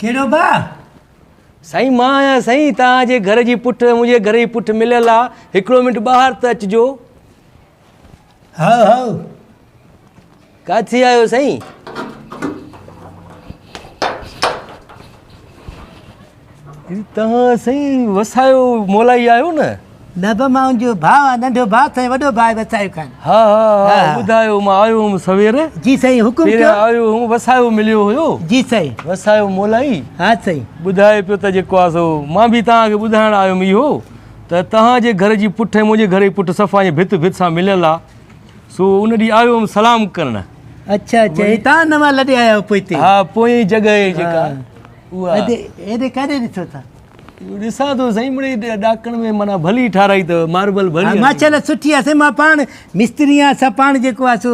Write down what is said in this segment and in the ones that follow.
ڪهڙو ڀاء؟ سائين مان آهيان سائين توهان جي گهر جي پٺ منهنجي گهر جي پٺ مليل آ هڪڙو منٽ ٻاهر ته اچجو. هائو هائو. ڪاٿي آهيو سائين؟ توهان سائين وسايو مولائي آهيو نه؟ نه به مان ان جو ڀاء آهيان ننڍو ڀاء سائين وڏو ڀاء وسايو خان. ها ها ها ٻڌايو مان آيو هوم سوير. جي سائين حڪم ڪيو. پهريان آيو هوم وسايو مليو هيو. جي سائين. وسايو مولائي. ها سائين. ٻڌائي پيو ته جيڪو آ سو مان به توهان کي ٻڌائڻ آيو هوم اهو ته توهان جي گهر جي پٺ ۽ منهنجي گهر جي پٺ صفا ائين ڀت ڀت سان مليل آ سو ان ڏينهن آيو هوم سلام ڪرڻ. اڇا اڇا هي توهان نوان لڏي آيا آهيو پوئتي. ها پوئين جڳهه جيڪا اها. هيڏي ڪاڏي ڏسو ٿا؟ ڏسان ٿو سائين مڙئي ڏاڪڻ ۾ معنيٰ ڀلي ٺاراهي اٿو ماربل ڀلي. ها ماشاءالله سٺي آ سائين مان پاڻ مستري آهيان اسان پاڻ جيڪو آ سو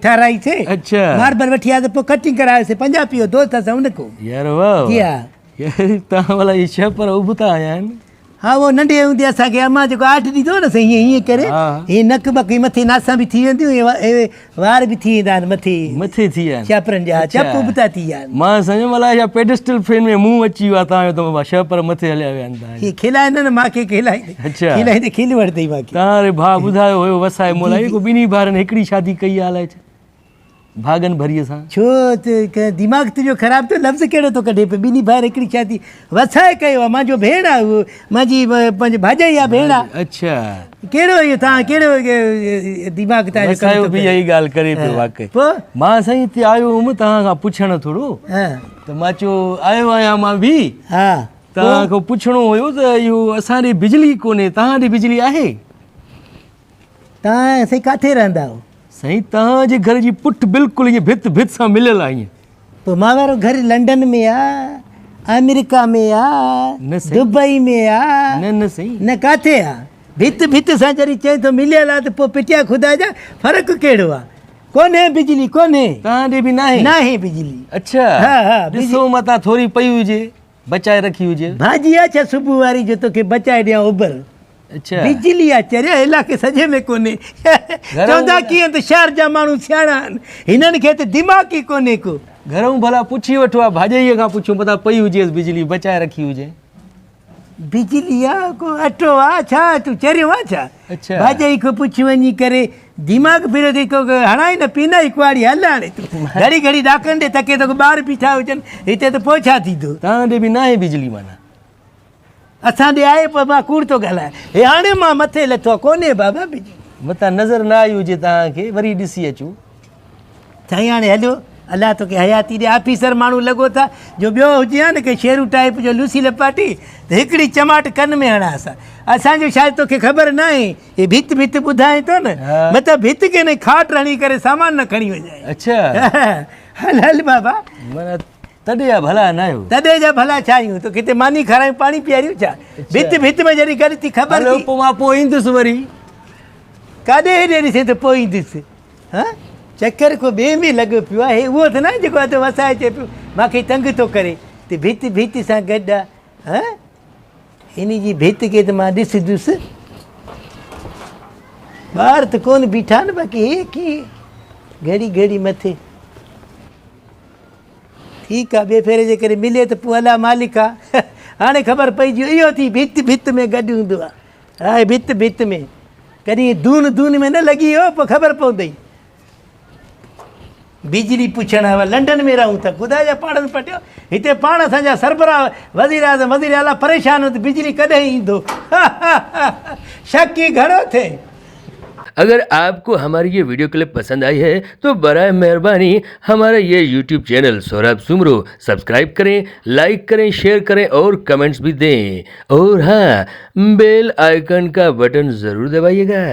ٺاراهي سي. اڇا. ماربل وٺي آيا ته پوء ڪٽنگ ڪرايوسي پنجابي هو دوست اسان ان کان. يار واه جي ها. يار توهان ڀلا اهي شهپر ابتا آيا آهن. ها اهو ننڍي هوندي اسان کي امان جيڪو آٺ ڏيندو هو نه سائين هيئن هيئن ڪري هي نڪ بڪ هي مٿي ناسا به ٿي وينديون هي وار به ٿي ويندا آهن مٿي مٿي ٿي ويا آهن شهپرن جا چپ ابتا ٿي ويا آهن. مان سمجهيم الائي ڇا پيڊسٽل فين ۾ منهن اچي ويو آهي توهان جو ته شهپر مٿي هليا ويا آهن توهان جا. هي کلائي نه نه مان کي کلائيندي اڇا کلائيندي کل وٺندي مان کي. توهان واري ڀاء ٻڌايو هيو وسائي مولائي ڪو ٻنهي ڀائرن هڪڙي شادي ڪئي آهي الائي ڇا. ڀاڳن ڀريء سان. ڇو ته دماغ تنهنجو خراب ٿيو لفظ ڪهڙو ٿو ڪڍي پيو ٻنهي ڀائر هڪڙي شادي وسائي ڪيو آ مانجو ڀيڻ آ اهو مانجي پنهنجي ڀاڄائي آ ڀيڻ آ. اڇا. ڪهڙو اهو تان ڪهڙو دماغ تان جو ڪم وسايو به اها ئي ڳالهه ڪري پيو واقعي. پوء؟ مان سائين هتي آيو هوم توهان کان پڇڻ ٿورو ته مان چيو آيو آهيان مان به ها توهان کان پڇڻو هيو ته اهو اسان ڏي بجلي ڪونهي توهان ڏي بجلي آهي؟ توهان سائين ڪاٿي رهندا آهيو؟ سائين توهان جي گهر جي پٺ بلڪل ائين ڀت ڀت سان مليل آهي ائين. پوء مان وارو گهر لنڊن ۾ آ، آمريڪا ۾ آ، نه سائين. دبئي ۾ آ. نه نه سائين. نه ڪاٿي آ؟ ڀت ڀت سان جڏهن چئين ٿو مليل آ ته پوء پٽيا خدا جا فرق ڪهڙو آ؟ ڪونهي بجلي ڪونهي. توهان ڏي به ناهي؟ ناهي بجلي. اڇا. ها ها. ڏسو متان ٿوري پئي هجي بچائي رکي هجي. ڀاڄي آ ڇا صبح واري جو توکي بچائي ڏيان اوبر. اڇا. بجلي آ چريا علائقي سڄي ۾ ڪونهي. چوندا ڪيئن ته شهر جا ماڻهو سياڻا آهن هنن کي ته دماغ ئي ڪونهي ڪو. گهرئون ڀلا پڇي وٺو ها ڀاڄائيء کان پڇون متان پئي هجيس بجلي بچائي رکي هجي. بجلي آ ڪو اٽو آ ڇا تون چريو آ ڇا. اڇا. ڀاڄائي کان پڇ وڃي ڪري دماغ ڦريو اٿئي ڪو هڻائي نه پينائي ڪهاڙي هل هاڻي تون گهڙي گهڙي ڏاڪڻ ڏي تڪي ته ٻار بيٺا هجن هتي ته پوء ڇا ٿيندو. توهان ڏي به ناهي بجلي معنيٰ. اسان ڏي آهي پر مان ڪوڙ ٿو ڳالهايان. هي هاڻي مان مٿي لٿو آهيان ڪونهي بابا بجلي. متان نظر نه آئي هجي توهان کي وري ڏسي اچون. سائين هاڻي هليو الله توکي حياتي ڏي آفيسر ماڻهو لڳو ٿا جو ٻيو هجي ها نه ڪي شيرو ٽائيپ جو لوسي لپاٽي ته هڪڙي چماٽ ڪن ۾ هڻانس ها. اسان جو شايد توکي خبر ناهي هي ڀت ڀت ٻڌائين ٿو نه متان ڀت کي نه کاٽ هڻي ڪري سامان نه کڻي وڃائين. اڇا. هل هل بابا. معنيٰ تڏهن جا ڀلا نه آهيو. تڏهن جا ڀلا ڇا آهيون؟ تو کي ماني کارايون پاڻي پياريون ڇا؟ ڀت ڀت ۾ جڏهن گڏ ٿي خبر ٿي. پوء مان پوء ايندس وري. ڪاڏي هيڏي ڏسين ته پوء ايندس. ها چڪر ڪو ٻئي ۾ لڳو پيو آهي. اهو ته ناهي جيڪو اڌ وسائي چئي پيو مان کي تنگ ٿو ڪري ته ڀت ڀت سان گڏ آ. ها هن جي ڀت کي ته مان ڏسندس. ٻار ته ڪونه بيٺا آهن باقي هي ڪيئن گهڙي گهڙي مٿي. ٺيڪ آ ٻئي ڦيري جيڪڏهن ملي ته پوء الله مالڪ آ. هاڻي خبر پئجي وئي اهو ٿي ڀت ڀت ۾ گڏ هوندو آ. هاء ڀت ڀت ۾ ڪڏهن دون دون ۾ نه لڳي هو پوء خبر پوندئي. بجلي پڇڻ آيو آ لنڊن ۾ رهون ٿا خدا جا پاڙن پٽيو هتي پاڻ اسان جا سربراهه وزير اعظم وزير اعليٰ پريشان هن ته بجلي ڪڏهن ايندو. شڪ ئي گهڻو ٿئي. اگر آپ کو ہماری یہ ویڈیو کلپ پسند آئی ہے تو برائے مہربانی ہمارا یہ YouTube channel Sohrab Soomro subscribe کریں لائک کریں شیئر کریں اور کمنٹس بھی دیں اور ہاں بیل آئیکن کا بٹن ضرور دبائیے گا۔